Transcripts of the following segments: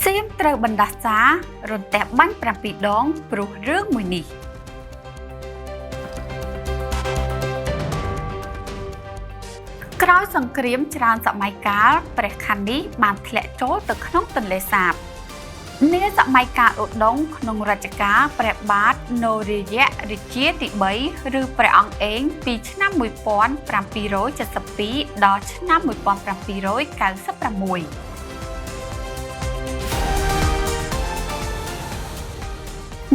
សៀមត្រូវបណ្ដាសាររន្ទះបាញ់7ដងព្រោះរឿងមួយនេះក្រោយសង្គ្រាមច្រើនសម័យកាលព្រះខ័ននេះបានធ្លាក់ចូលទៅក្នុងទន្លេសាបនាសម័យកាលឧដុង្គក្នុងរជ្ជកាលព្រះបាទនរាយរាជាទី3ឬព្រះអង្គឯងពីឆ្នាំ1772ដល់ឆ្នាំ1796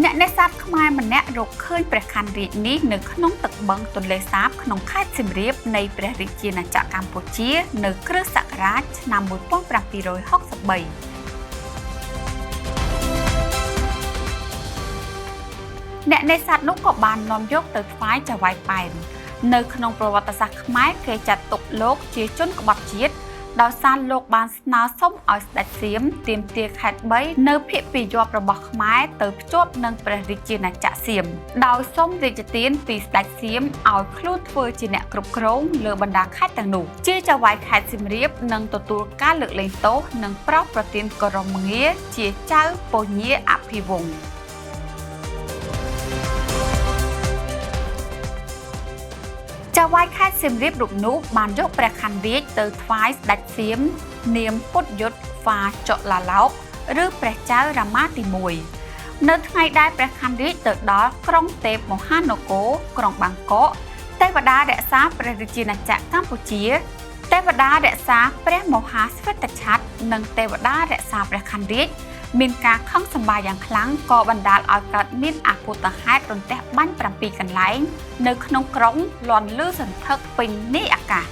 អ្នកនេសាទខ្មែរម្នាក់រកឃើញព្រះខ័នរាជនេះនៅក្នុងទឹកបឹងទន្លេសាបក្នុងខេត្តសៀមរាបនៃព្រះរាជាណាចក្រកម្ពុជានៅគ្រិស្តសករាជឆ្នាំ1763អ្នកនេសាទនោះក៏បាននាំយកទៅថ្វាយចៅហ្វាយប៉ែននៅក្នុងប្រវត្តិសាស្ត្រខ្មែរគេចាត់ទុកលោកជាជនក្បត់ជាតិដោយសារលោកបានស្នើសុំឲ្យស្ដេចសៀមទាមទារខេត្ត3នៅភាគពាយ័ព្យរបស់ខ្មែរទៅភ្ជាប់នឹងព្រះរាជាណាចក្រសៀមដោយសុំរាជទានពីស្ដេចសៀមឲ្យខ្លួនធ្វើជាអ្នកគ្រប់គ្រងលើបណ្ដាខេត្តទាំងនោះជាចៅហ្វាយខេត្តសៀមរាបនឹងទទួលការលើកលែងទោសនិងប្រោសប្រទានគោរមងារជាចៅពញាអភិវង្សចៅហ្វាយខេត្តសៀមរាបរូបនោះបានយកព្រះខ័នរាជទៅថ្វាយស្ដេចសៀមនាមពុទ្ធយុទ្ធហ្វាចលាឡោកឬព្រះចៅរាមាទី1នៅថ្ងៃដែលព្រះខ័នរាជទៅដល់ក្រុងទេពមហានគរក្រុងបាងកកទេវតារក្សាព្រះរាជាណាចក្រកម្ពុជាទេវតារក្សាព្រះមហាស្វេតឆត្រនិងទេវតារក្សាព្រះខ័នរាជមានការខឹងសម្បាយ៉ាងខ្លាំងក៏បណ្ដាលឲ្យកើតមានអភូតហេតុរន្ទះបាញ់7កន្លែងនៅក្នុងក្រុងលាន់លឺសន្ធឹកពេញនេះអាកាស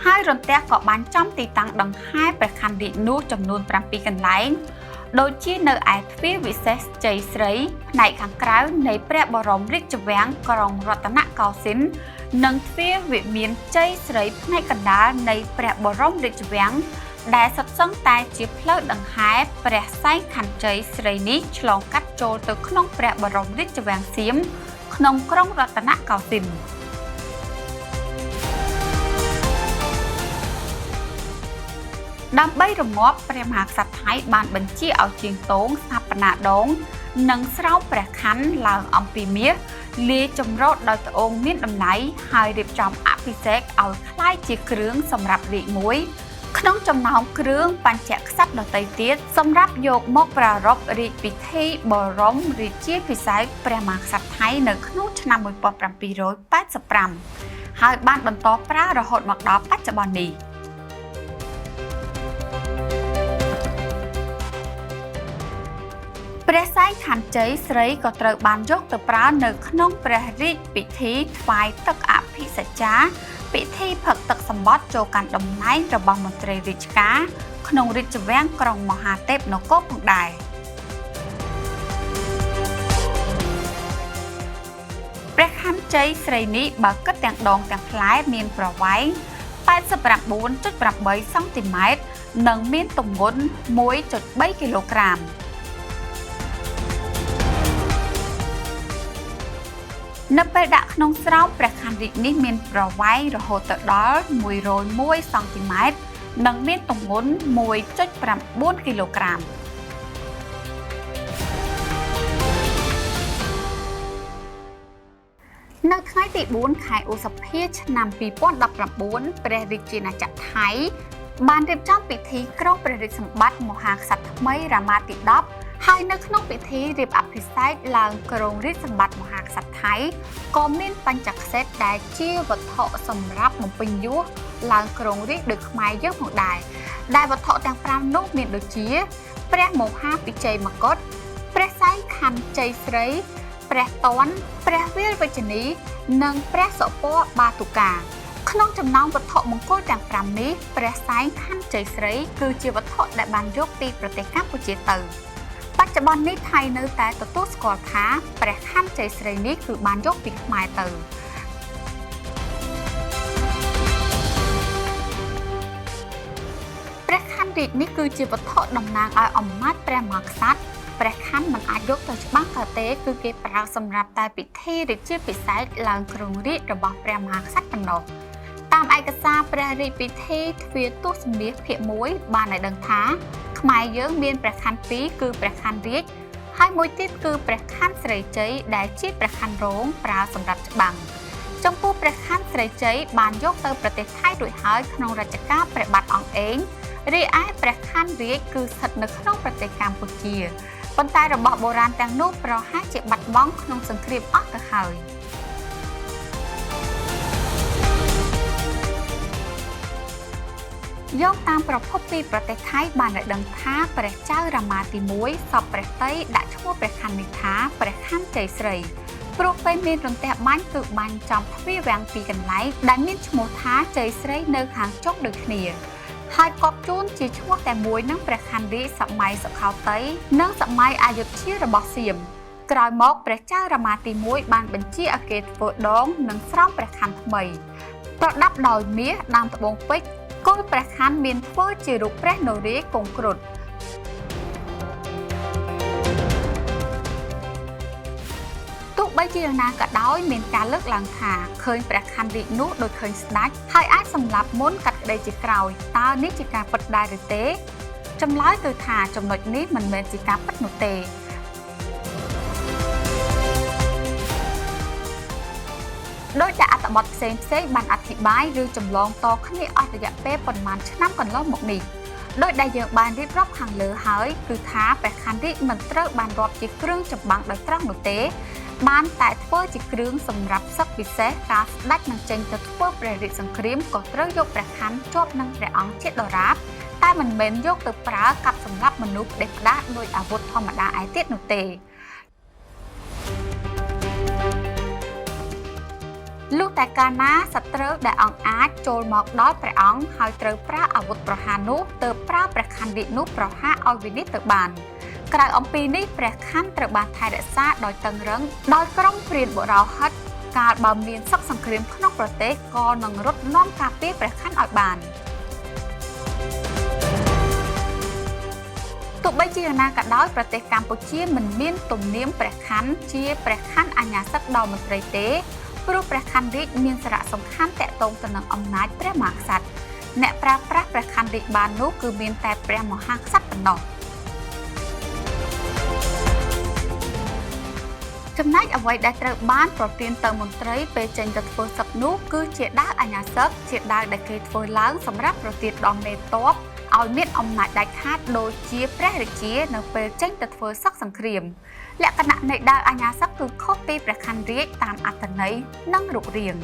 ហើយរន្ទះក៏បានចំទីតាំងដង្ហែព្រះខ័នរាជនោះចំនួន7កន្លែងដូចជានៅឯទ្វារវិសេសជ័យស្រីផ្នែកខាងក្រៅនៃព្រះបរមរាជវាំងក្រុងរតនកោសិន្ទនិងទ្វារវិមានជ័យស្រីផ្នែកកណ្ដាលនៃព្រះបរមរាជវាំងដែលសុទ្ធសឹងតែជាផ្លូវដង្ហែព្រះសែងខណ្ឌជ័យស្រីនេះឆ្លងកាត់ចូលទៅក្នុងព្រះបរមរាជវាំងសៀមក្នុងក្រុងរតនកោសិន្ទដើម្បីរងាប់ព្រះមហាក្សត្រថៃបានបញ្ជាឲ្យជាងតងស្ថាបនាដងនិងស្រោមព្រះខ័នឡើងអំពីមាសលាយចម្រោតដោយត្អូងមានតម្លៃហើយរៀបចំអភិសេកឲ្យក្លាយជាគ្រឿងសម្រាប់រាជមួយក្នុងចំណោមគ្រឿងបញ្ចក្សត្រដទៃទៀតសម្រាប់យកមកប្រារព្ធរាជពិធីបរមរាជាភិសេកព្រះមហាក្សត្រថៃនៅក្នុងឆ្នាំ1785ហើយបានបន្តប្រើរហូតមកដល់បច្ចុប្បន្ននេះព្រះសែងខណ្ឌជ័យស្រីក៏ត្រូវបានយកទៅប្រើនៅក្នុងព្រះរាជពិធីថ្វាយទឹកអភិសច្ចាពិធីផឹកទឹកសម្បត្តិចូលកាន់តំណែងរបស់មន្ត្រីរាជការក្នុងរាជវាំងក្រុងមហាទេពនគរផងដែរព្រះខ័នជ័យស្រីនេះបើគិតទាំងដងទាំងផ្លែមានប្រវែង 89.8 សង់ទីម៉ែត្រនិងមានទម្ងន់ 1.3 គីឡូក្រាមនៅពេលដាក់ក្នុងស្រោមព្រះខ័នរាជនេះមានប្រវែងរហូតទៅដល់101សង់ទីម៉ែត្រនិងមានទម្ងន់ 1.9 គីឡូក្រាមនៅថ្ងៃទី4ខែឧសភាឆ្នាំ2019ព្រះរាជាណាចក្រថៃបានរៀបចំពិធីគ្រងព្រះរាជសម្បត្តិមហាក្សត្រថ្មីរាមាទី10ហើយនៅក្នុងពិធីរៀបអភិសេកឡើងគ្រងរាជសម្បត្តិមហាក្សត្រថៃក៏មានបញ្ចក្សេតដែលជាវត្ថុសម្រាប់បំពេញយសឡើងគ្រងរាជដូចខ្មែរយើងផងដែរដែលវត្ថុទាំង5នោះមានដូចជាព្រះមហាពិជ័យមកុដព្រះសែងខណ្ឌជ័យស្រីព្រះតនព្រះវិលវិជ្ជនីនិងព្រះសុពណ៌បាតុកាក្នុងចំណោមវត្ថុមង្គលទាំង5នេះព្រះសែងខណ្ឌជ័យស្រីគឺជាវត្ថុដែលបានយកពីប្រទេសកម្ពុជាទៅបច្ចុប្បន្ននេះថៃនៅតែទទួលស្គាល់ថាព្រះខ័នជ័យស្រីនេះគឺបានយកពីខ្មែរទៅព្រះខ័នរាជនេះគឺជាវត្ថុតំណាងឲ្យអំណាចព្រះមហាក្សត្រព្រះខ័នមិនអាចយកទៅច្បាំងក៏ទេគឺគេប្រើសម្រាប់តែពិធីរាជាភិសេកឡើងគ្រងរាជរបស់ព្រះមហាក្សត្រប៉ុណ្ណោះតា តាមឯកសារព្រះរាជពិធីទ្វារទសមាសភាគ1បានឲ្យដឹងថាខ្មែរយើងមានព្រះខ័នពីរគឺព្រះខ័នរាជហើយមួយទៀតគឺព្រះខ័នស្រីជ័យដែលជាព្រះខ័នរងប្រើសម្រាប់ច្បាំងចំពោះព្រះខ័នស្រីជ័យបានយកទៅប្រទេសថៃរួចហើយក្នុងរជ្ជកាលព្រះបាទអង្គឯងរីឯព្រះខ័នរាជគឺស្ថិតនៅក្នុងប្រទេសកម្ពុជាប៉ុន្តែរបស់បុរាណទាំងនោះប្រហែលជាបាត់បង់ក្នុងសង្គ្រាមអស់ទៅហើយយោងតាមប្រភពពីប្រទេសថៃបានឲ្យដឹងថាព្រះចៅរាមាទី1សពព្រះតីដាក់ឈ្មោះព្រះខ័ននេះថាព្រះខ័នជ័យស្រីព្រោះពេលមានរន្ទះបាញ់គឺបាញ់ចំទ្វារវាំងពីកន្លែងដែលមានឈ្មោះថាជ័យស្រីនៅខាងចុងដូចគ្នាហើយកប់ជូនជាឈ្មោះតែមួយនឹងព្រះខ័នរាជសម័យសុខោទ័យនិងសម័យអយុធ្យារបស់សៀមក្រោយមកព្រះចៅរាមាទី1បានបញ្ជាឲ្យគេធ្វើដងនិងស្រោមព្រះខ័នថ្មីប្រដាប់ដោយមាសដើមត្បូងពេជ្រគល់ព្រះខ័នមានធ្វើជារូបព្រះនរាយណ៍គង់គ្រុឌទោះបីជាយ៉ាងណាក៏ដោយមានការលើកឡើងថាឃើញព្រះខ័នរាជនោះដូចឃើញស្ដេចហើយអាចសម្លាប់មុនកាត់ក្តីជាក្រោយតើនេះជាការពិតដែរឬទេចម្លើយគឺថាចំណុចនេះមិនមែនជាការពិតនោះទេដោយតែអត្ថបទផ្សេងៗបានអធិប្បាយឬចម្លងតគ្នាអស់រយៈពេលប៉ុន្មានឆ្នាំកន្លងមកនេះដោយដែលយើងបានរៀបរាប់ខាងលើហើយគឺថាព្រះខ័នរាជមិនត្រូវបានរាប់ជាគ្រឿងចម្បាំងដោយត្រង់នោះទេបានតែធ្វើជាគ្រឿងសម្រាប់សឹកពិសេសការស្ដេចនឹងចេញទៅធ្វើព្រះរាជសង្គ្រាមក៏ត្រូវយកព្រះខ័នជាប់នឹងព្រះអង្គជាដរាបតែមិនមែនយកទៅប្រើកាប់សម្លាប់មនុស្សផ្ដេសផ្ដាសដោយអាវុធធម្មតាឯទៀតនោះទេលុះតែកាលណាសត្រូវដែលអង្គអាចចូលមកដល់ព្រះអង្គហើយត្រូវប្រើអាវុធប្រហារនោះទើបប្រើព្រះខ័នរាជនោះប្រហារឲ្យវិនិច្ឆ័យទៅបានក្រៅអំពីនេះព្រះខ័នត្រូវបានថែរក្សាដោយតឹងរឹងដោយក្រុមព្រានបុរោហិតកាលបើមានសឹកសង្គ្រាមក្នុងប្រទេសក៏នឹងរត់នាំការពារព្រះខ័នឲ្យបានទោះបីជាយ៉ាងណាក៏ដោយប្រទេសកម្ពុជាមិនមានទំនៀមព្រះខ័នជាព្រះខ័នអាជ្ញាសិទ្ធិដល់មន្ត្រីទេព្រោះព្រះខ័នរាជមានសារៈសំខាន់ទាក់ទងទៅនឹងអំណាចព្រះមហាក្សត្រអ្នកប្រើប្រាស់ព្រះខ័នរាជបាននោះគឺមានតែព្រះមហាក្សត្រប៉ុណ្ណោះចំណែកអ្វីដែលត្រូវបានប្រទានទៅមន្ត្រីពេលចេញទៅធ្វើសឹកនោះគឺជាដាវអាជ្ញាសឹកជាដាវដែលគេធ្វើឡើងសម្រាប់ប្រទានដល់មេតបឲ្យមានអំណាចដាច់ខាតដូចជាព្រះរាជានៅពេលចេញទៅធ្វើសឹកសង្គ្រាមលក្ខណៈនៃដាវអាជ្ញាសឹកគឺខុសពីព្រះខ័នរាជតាមអត្ថន័យនិងរូបរាង